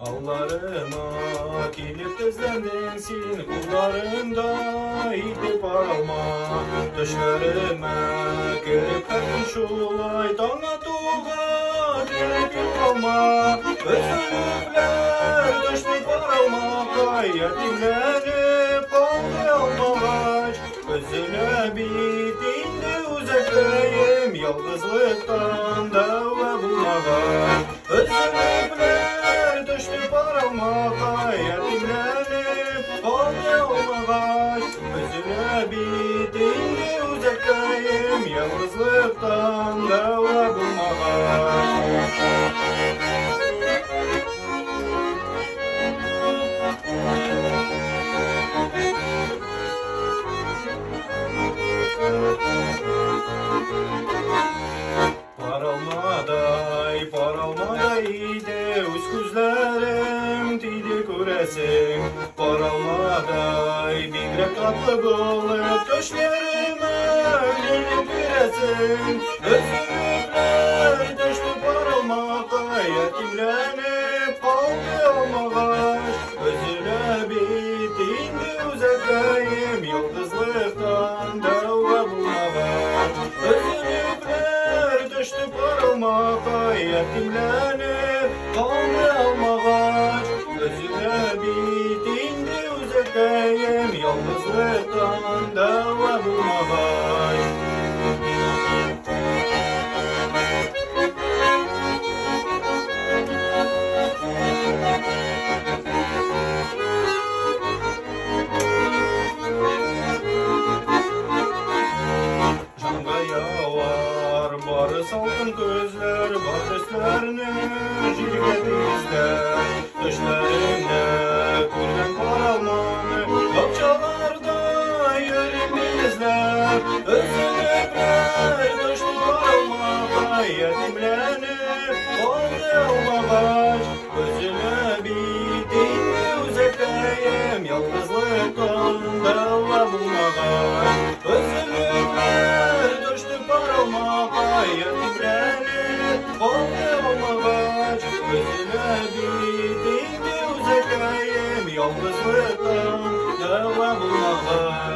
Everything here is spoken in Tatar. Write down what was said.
Алларыма килеп тезләндең син, кулларында итеп алма. Төшләремә кереп һәр көн шулай таң атуга кереп югалма. Өзелепләр төште каралмакай, ятимләнеп калды алмагач. Өзелә бит инде үзәкләем, ялгызлыктан дәва булмагач. Өзелепләр төште каралмакай, ятимләнеп калды алмагач. Өзелә бит инде үзәкләем, ялгызлыктан дәва булмагач. Паралмадай, паралмадай иде үз күзләрем тиде күрәсең. Паралмадай бигрәк татлы булып төшләремә килеп керәсең. Өзелепләр төште паралмакай, ятимләнеп калды алмагач. Өзелә бит инде үзәкләем, ялгызлыктан дәва булмагач. Өзелепләр төште паралмакай, ятимләнеп калды алмагач. Өзелә бит инде үзәкләем, ялгызлыктан дәва булмагач. Жанга явар бары салкын көзләр, бар төсләрне җиргә тигезләр. Төшләремдә күргән каралманы бакчаларда йөрим мин эзләп. Өзелепләр төште каралмакай, ятимләнеп калды алмагач. Өзелә бит инде үзәкләем, ялгызлыктан дәва булмагач. Өзелепләр төште каралмакай, ятимләнеп калды алмагач. Өзелә бит инде үзәкләем, ялгызлыктан дәва булмагач.